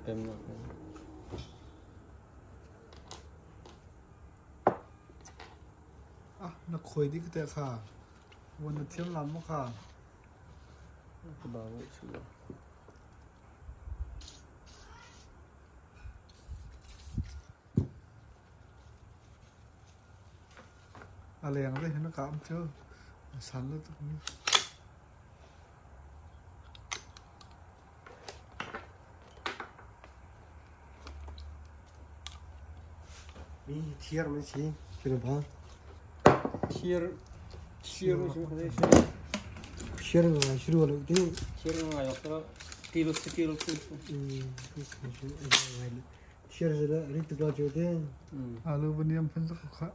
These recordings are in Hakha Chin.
Pemnak. Ah, na khoi dik te kha. Wan na thiam lam mo kha. Ka ba ngai chu. A leng le hin ka am chu. San lo tuk mi. Mi thiar man si. Kira ba. Thir thir mi chu khane si. Thiar nga shiru lo ti. Thir nga yok ta tilo si tilo ku. Thiar zela rit tu ka chu te. Alu baniam phan sa kha.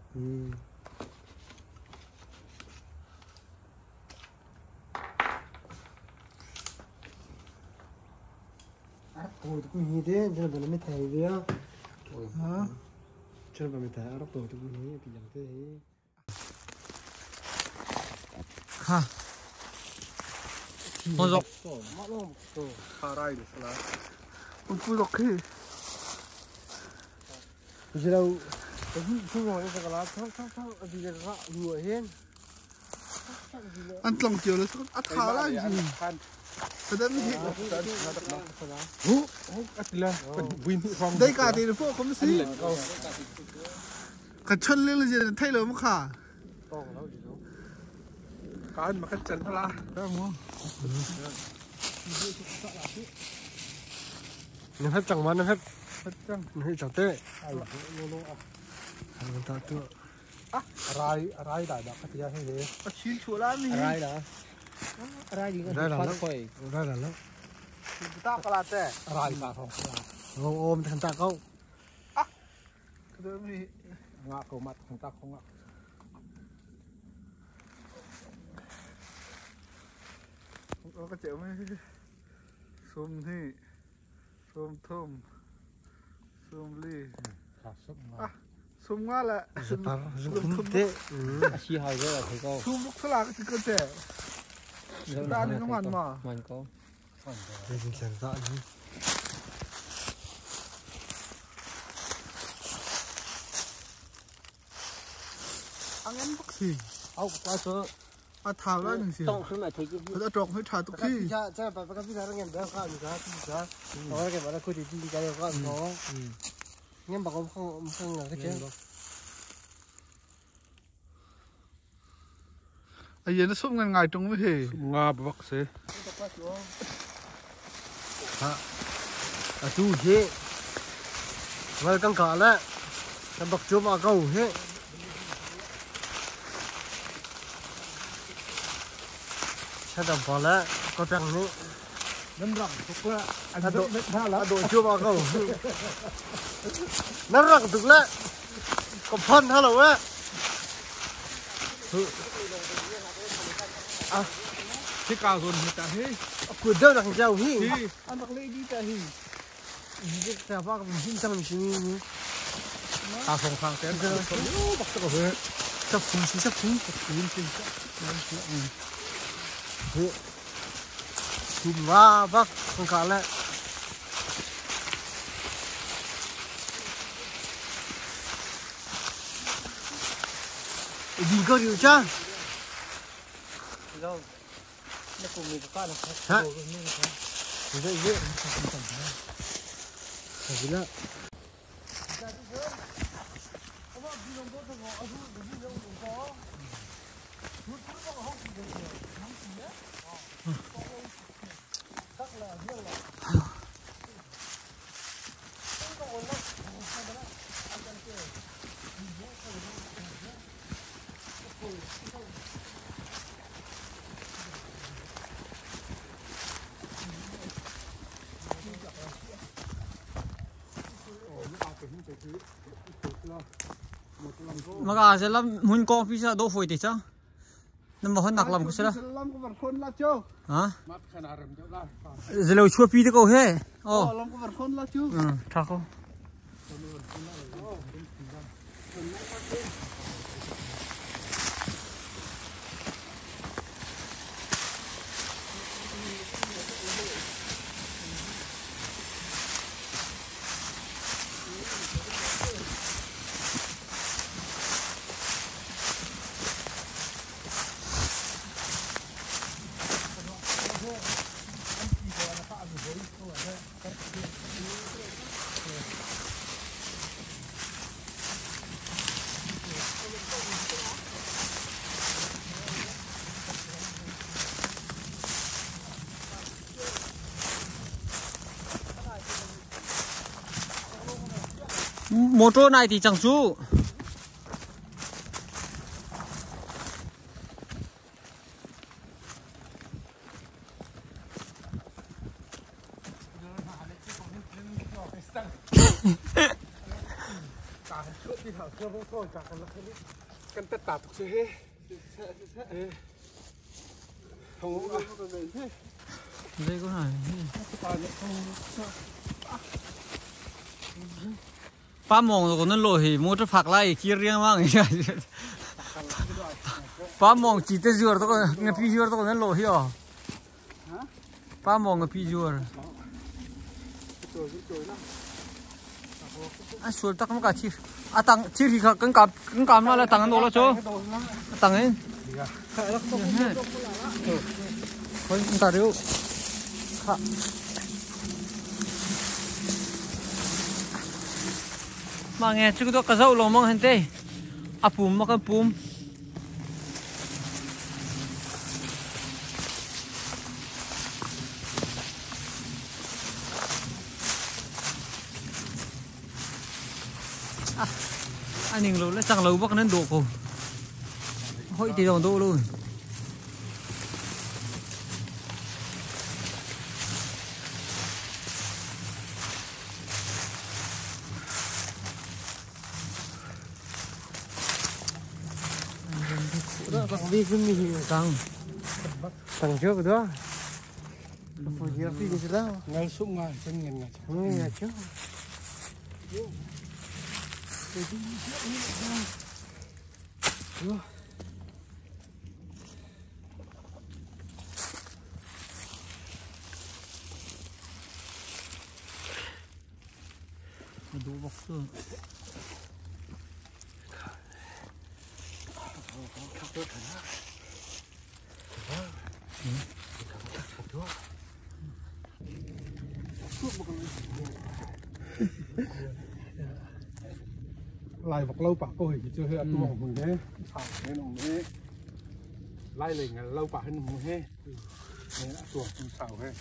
Ar to tu hi te jana ba mi thai bia. Ha? Jana ba mi thai ar to tu hi ti jang te hi. Kha. Hon zok. Ma lo to. Kha rai le sala. Un pu dok khi. Jela hi chu ngo sa kala thang thang thang abi ja ka lu hen. An tlong chiều le a tha lai ji. Ka dan hi. Hu, hu, atila, win from. Dai ka te pho kom si. Ka chon le le je thai lo mo kha. Tong lo ji lo. Kan makan chan pala. Da mo. Na phép chẳng mà na phép Phat chang. na phép chẳng tệ. Ai lo lo à. Hàng ta tu. Rai, rai da da katia he he. A chin chu la mi. Rai da. Rai di Rai là phát nó. khoi. Ra là nó. Ta ka la te. Rai ma thong. Ôm ôm thằng ta câu. Ka da mi. Nga ko mat thong ta khong. Có cái chịu mấy sum thì sum thum sum ly sum nga là Zupar, zupum te. A si hai zo thai ko. sum bốc là cái cơ thể ta đi nó mặn mà Man ko. Đây chính là dạ như. Ăn ăn bốc xì Au qua số à thảo ra đừng xì tong khứ mà thấy cái thật ra trọc hơi thả tục khi Cha cha bà bà cái gì đó nghe bà khao gì đó gì đó. Bà cái bà nó cứ đi đi cái đó nó. Nghe bà cũng không không là cái chuyện. À giờ nó sum ngày ngày trong mới hề Nga bak se. À chú thế. Vào căng cả lại. Thằng bạc chú mà câu thế. Cha đầm vào lại có chẳng nữa. Nam rak tuk la. À độ à độ chú mà câu. Nó rắc được lại. Có phân hả đâu á. Thế cao rồi ta he. Cứ đâu đằng sau hi. thì ăn bạc lê đi ta hì Cái bác mình xin chăm xin Ta thong thang ten. Bak to he. sắp phun xin sắp phun. Chùm ba bác không cả lại. Đi cơ điều tra. đâu. Nó cùng mình có nó. Hả? Dễ dễ. Phải là. Mà cả sẽ làm hun con phi sa đo phổi thì sao? Nó mà hơn nặc làm cái sao? Lâm có vật khôn la chưa Hả? Mat khana ram jo la. Giờ lâu chua pi thế cô he. Ồ. Lâm có vật khôn la chưa Ừ, thà không. Motor nai ti cang cu. Kan tat ta tuk si he. Đây có này. Pa mong ko nan lo hi motor phak lai kir riang mang. Pa mong chỉ te zuar to ko ngapi zuar to ko nan lo hi o. Pa mong ngapi zuar. A sual tak ma ka chi. A tang chi ri kha kan kap kan kam la tang no lo cho. Tang ấy. Khoi ta riu. Kha. Mà nghe chứ tôi cả dâu lòng mong hình tê. À pum mà cái pum. À, anh nhìn lâu lấy chẳng lâu bắc nên đồ cô. Hội thì đồng đồ luôn. Tăng. Tăng trước đó. Phụ gì phi gì đó. Ngay súng ngay, chân nhìn ngay. Ngay trước. Đồ bọc cơ. Lại vật lâu bạc cô thì chưa hết tu hồng mừng thế, xào thế nồng thế, lai lình lâu bạc hơn mừng thế, tuồng xào thế.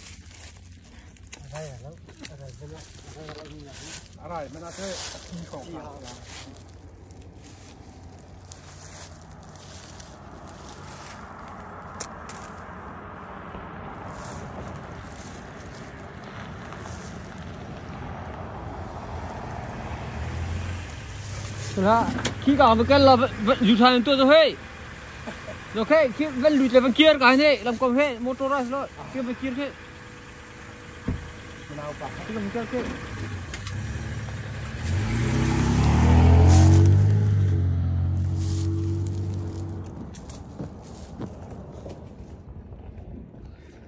อะไรไม่น่าเชื่อของ Là khi cả một cái là dù thằng tôi rồi hết rồi khi khi vẫn lụt lại vẫn kia cái này làm còn hết motor ra rồi kia vẫn kia thế cái làm kia kia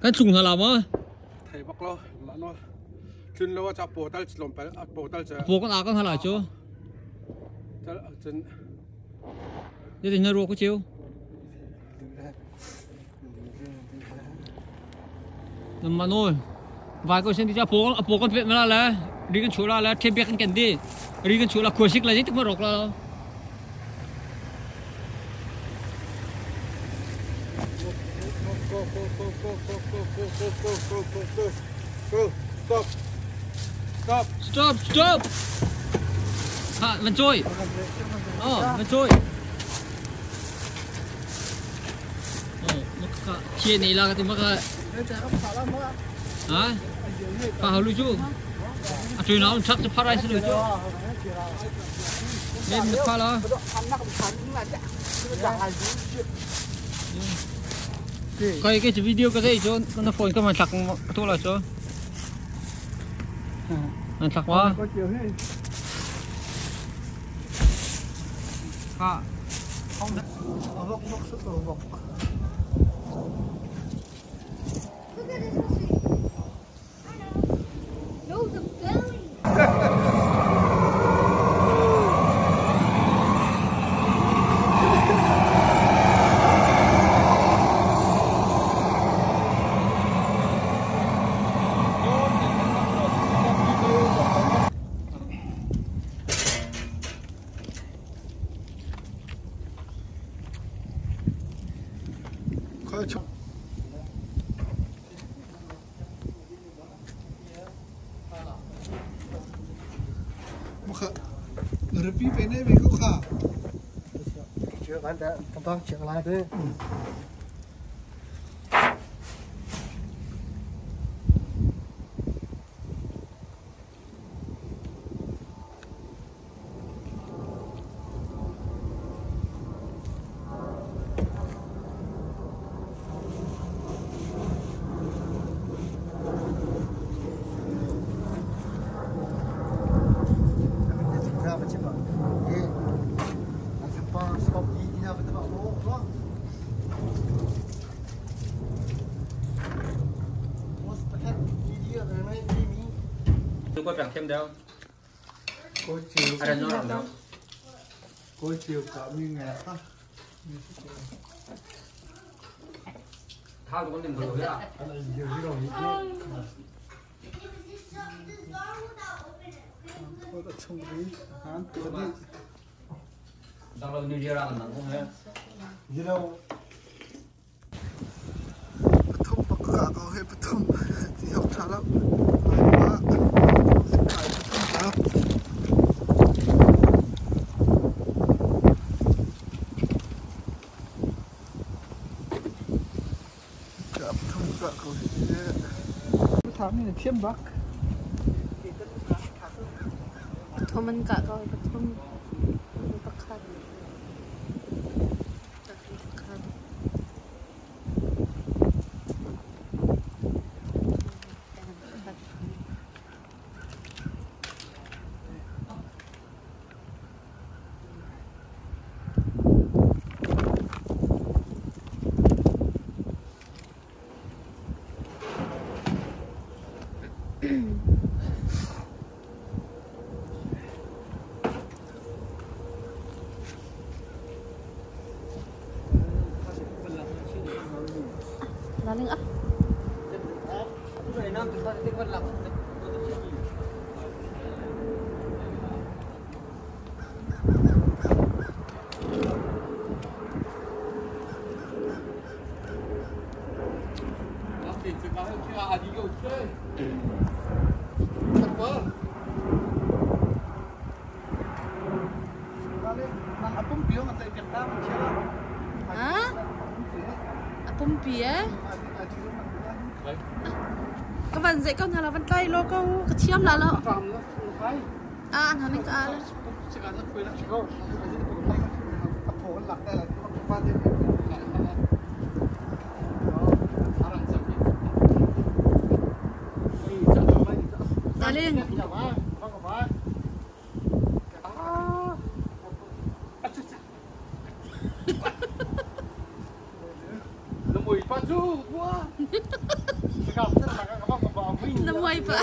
cái trùng là làm á thầy bắt lo mà nó chuyên lo cho bộ tal lồng phải bộ tal bộ con áo con là chưa Thế thì nó ruột có chiêu. Mà nôi vài câu xin đi ra phố con viện mà là đi cái chỗ là thêm biết cái đi đi cái chỗ là khối xích là gì tức mà rọc là stop stop stop stop à mình trôi mình trôi chia này là cái mà cái à bà hậu lưu chú à truy nó chắc cho phát ra xin lưu chú nên phát lo cái cái video cái gì chú nó phone cái mà chặt tôi là chú nó chặt quá à Look at this pussy. I know. No, the belly. Pi pe ne ve ko kha. Chưa bán đã, tao tao chuyện lại thế. Có chiều cả mi nghe ta. Pathum pakka ko he pathum ti hok tha lo. Thiam bak. Pathum an kah ko pathum pakhat. Pakhat. Laling ah. Ha? A pumpi eh? Ka van dạy con là van tay lo câu ka thiam la lo. À anh hả ka la. Darling. Na muai pa.